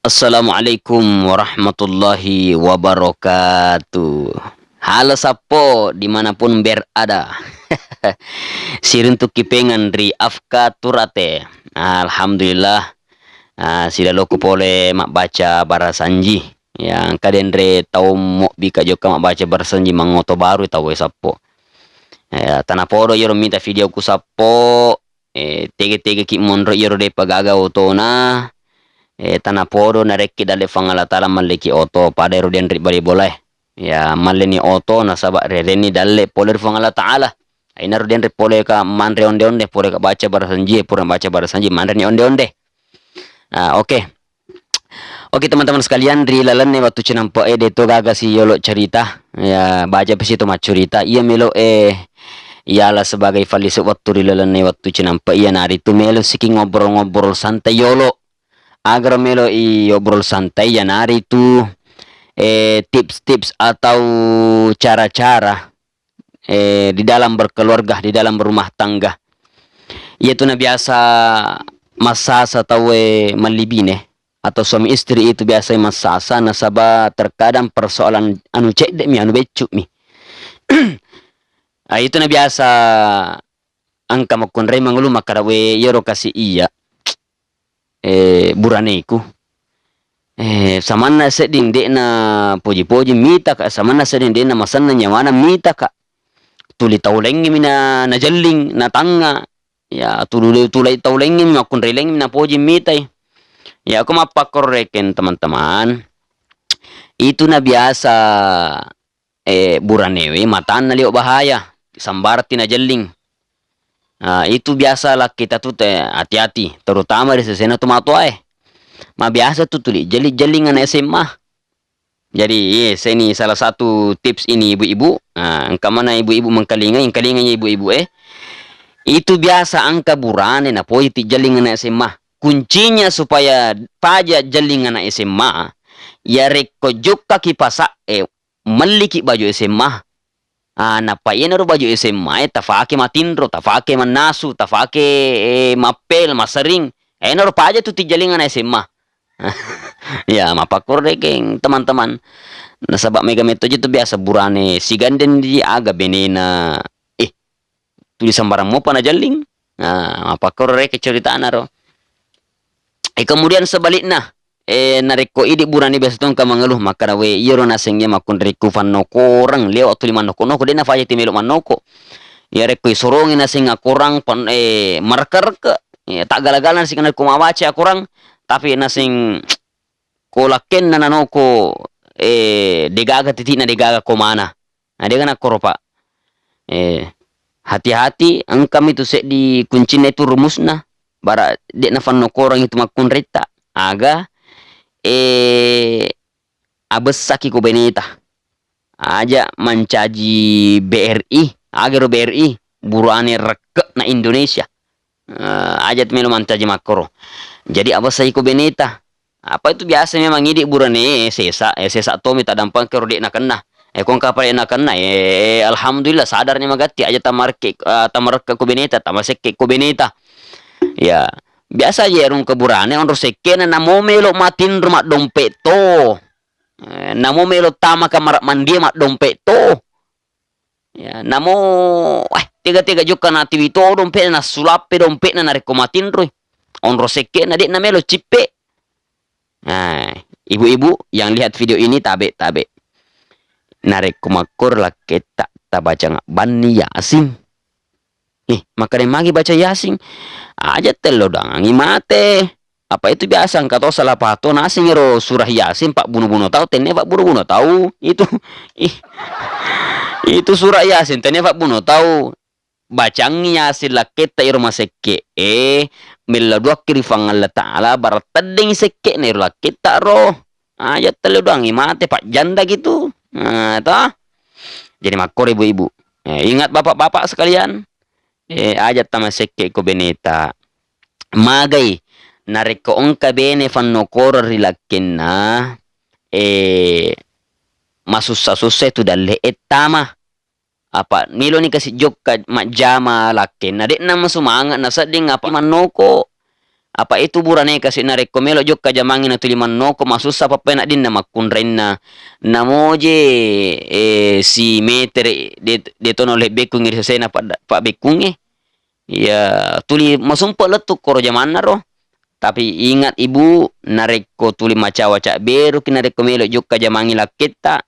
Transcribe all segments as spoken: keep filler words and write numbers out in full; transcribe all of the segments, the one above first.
Assalamualaikum warahmatullahi wabarakatuh. Halo sappo dimanapun berada. Siruntuk kipengeng ri Afka Turate. Alhamdulillah. Ah, silaloko pole mabbaca barasanji. Ya, engka denre tau mobbi ka jokka mabbaca barasanji mangoto baru tau sappo. Ya, tanapodo iyaro mita videoku sappo, eh, tege-tege ki monro iyaro depa gaga otona, eh, tanapodo narekki dalle Puang Allah Taala malliki oto pada ero denre bali bolae. Ya, malleni oto nasaba rerenni dalle pole ri Puang Allah Taala. Ainaro denre pole ka manre onde-onde, pole ka baca barasanji, pura baca barasanji, manreni onde-onde. Ah, oke. Oke, teman-teman sekalian, ri lalenna wettu cinampe'e de to gaga si yolo cerita. Ya, baca pesi to maccurita. Iya melo e yala sebagai fallisu wettu ri lalenna wettu cinampe, iyanaritu melo siki ngobrol-ngobrol santai yolo. Agaro melo i obrol santai, iyanaritu, eh, tips-tips atau cara-cara, eh, di dalam berkeluarga, di dalam berumah tangga. Iyatu na biasa massasa tauwe mallibine atau suami istri itu biasa massasa nasaba terkadang persoalan anu cedde mi, anu beccu mi. Ah, itu na biasa engka makkunrai mangulu makkada, "We, iyaro kasi iya, eh, buraneku, eh, samanna sedding de'na poji-poji mitaka, samanna sedding de'na masenna nyawana mitaka. Tuli tau laingngemi na, najelling, natangnga. Ya, tuli, tuli tau laingngemi, makkunrai laingngemi napoji mitai." Ya, aku mappakkorrekeng, teman-teman. Itu na biasa eh, buranewe matanna liwe bahaya, sambarti najelling. Ah, itu biasa lakkita tu te hati-hati, terutama ri sesena tomatoae. Ma biasa tu tuli jelling-jelling anak S M A. Jadi, iye, seni salah satu tips ini ibu-ibu. Ah, engka mana ibu-ibu mengkalinga, engkalinga ibu-ibu, eh. Itu biasa engka burane napoi ti jelling anak S M A. Kuncinya supaya paja jelling anak S M A, yarekko jokkaki pasa, eh, melliki baju S M A. Ah, nappa iyanaro baju S M A e tafake matinro, tafake mannasu, tafake, eh, mappel, masering. Enaro paja tu tijjaling anak S M A. Ya, mappakkorrekeng, teman-teman. Nasaba mega metto je tu biasa burane sigandeng di aga benena. Eh, tuli sambarang mopa najelling. Nah, mappakkorrekeng ceritana ro. Eh, kemudian sebalikna, eh, narekko idi burane biasa tongka mangeluh makkada, "We, iyaro nasengnge makkunrai ku fannokoreng, liwe tuli mannoko-noko, de nafajati melo mannoko." Yarekko isorongi naseng akorang pan-, eh, marekke-rekke, eh, taggala-gala naseng narekko mabaca akorang, tapi naseng ko lakkenna nanoko, eh, degaga titikna, degaga komana. Nah, dega nakkoro, Pak. Eh, hati-hati, engkami tu seddi kuncinna itu rumusna. Bara de nafannokorang itu makkunretta. Aga, eh, abessaki ko beneta. Aja mancaji B R I, agaro B R I, burane rekke na Indonesia. Eh, aja melo mancaji makkoro. Jadi abessaki ko beneta. Apa itu biasa memang idi burane sesa, eh, sesa tomi tadampang kero de nakenna. Eh, ko engka pale nakenna, eh, alhamdulillah sadarni magatti, aja tamarekke, eh, tamarekke ko beneta, tamasekke ko beneta. Ya, biasa aja erung ke burane onro sekkena namo melo matinro maddompet to. Eh, namo melo tama kamar mandi maddompet to. Ya, namo, eh, tega-tega jokka natiwi to dompetna, nassulappe dompetna narekko matinroi. Onro sekke'na, de'na melo cippe. Nah, ibu-ibu yang lihat video ini, tabe, tabe. Narekko makkoro lakketta, tabacanga banni Yasin. Eh, makkeda magi baca Yasin? Aja tello dangangi mate. Apa itu biasa engka to salah pato naseng ero surah Yasin pabbuno-buno tau, tenne pabbuno-buno tau. Itu, ih, itu surah Yasin tenne pabbuno tau. Bacangngi Yasin lakketta ero masekke e, mella duakki ri Puang Allah Taala, bara teddeng sekke'na ero lakketta ro. Aja tello doangngi mate, pajjanda gitu. Nah, toh. Jadi makkoro ibu-ibu. Eh, ingat bapak-bapak sekalian, eh, aja tamasekke ko beneta. Magai narekko engka bene fannokoro ri lakkenna, eh, masussa-sussa itu dalle ettama. Apa meloni kasi jokka majjama lakkenna, de'na masumanga nasedding apa mannoko. Apa itu burane kasi narekko melo jokka jamangi natuli mannoko, masussa pappai naddinna makkunrainna. Namoje, eh, si metere de, de tono lebbekkungi ri sesena pa, pabbekkunge. Iya, tuli masumpe lettu koro jamanna ro. Tapi ingat Ibu, narekko tuli macawa cabberuki, narekko melo jokka jamangi lakketta,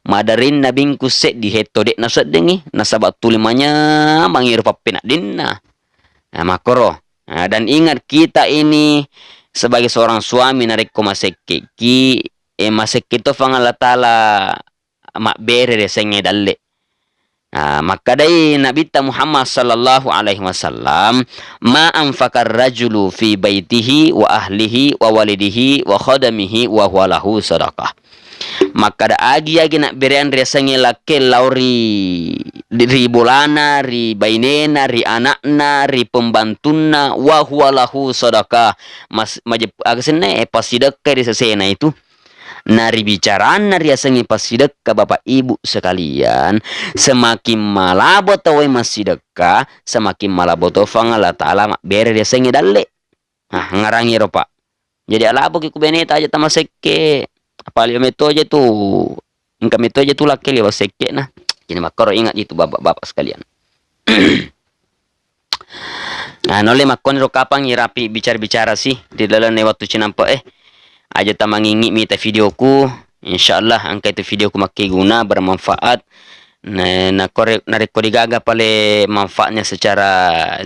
madarinna bingkus seddi hetto de'na seddengi, nasaba tuli manyamangi ro pappeneddinna. Nah, makkoro. Nah, dan ingat kita ini sebagai seorang suami, narekko masekkeki, eh, masekke to Puang Allah Taala mabbere riasengnge dalle. Ah, makkedai Nabitta Muhammad sallallahu alaihi wasallam, "Ma anfaqar rajulu fi baitihi wa ahlihi wa walidihi wa khadamihi wa huwa lahu sadaqah." Makkeda agi-agi nabbereang riasengnge lakke lao ri, ri bolana, ri bainena, ri anakna, ri pembantunna, wa huwa lahu sadaqah. Mas-, maje-, aga senna, eh, passidekka ri sesena itu. Naribicaranna riasengnge passidekka, Bapak Ibu sekalian, semakin malabo tauwe massidekka, semakin malabo to Puang Allah Taala mabbere riasengnge dalle. Nah, ngarangi ro, Pak. Jadi alaboki ku beneta aja tamasekke, apalagi metoje tu, engka metoje tu lakke liwa sekkena. Jadi makkoro ingat itu, Bapak-bapak sekalian. Nah, naulle makkoniro kapang irapi bicara-bicara si ri lalenna wettu cinampe e. Aja tamangingi mita videoku. Insyaallah engka itu videoku makkeguna, bermanfaat. Na-, nakore-, narekko degaga pale manfaatnya secara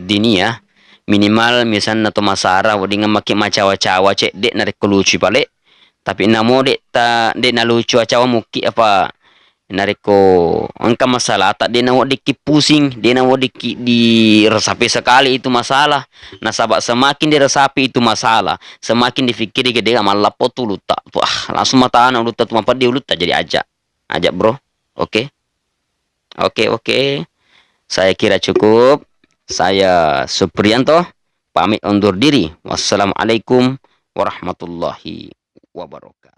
diniyah, minimal misalna to masara wedding makke macawa-cawa cedde narekko lucu pale. Tapi namo de ta-, de nalucu acawa mukki apa Narekko engka masalata, de naweddikki pusing, de naweddikki diresapi sekali itu masalah. Nasaba semakin diresapi itu masalah, semakin difikkiri gede mallappo tu ulutta. Wah, langsung matana ulutta tu mapeddi ulutta jadi aja. Aja, Bro. Oke. Oke, oke. Saya kira cukup. Saya Suprianto, pamit undur diri. Wassalamualaikum warahmatullahi wabarakatuh.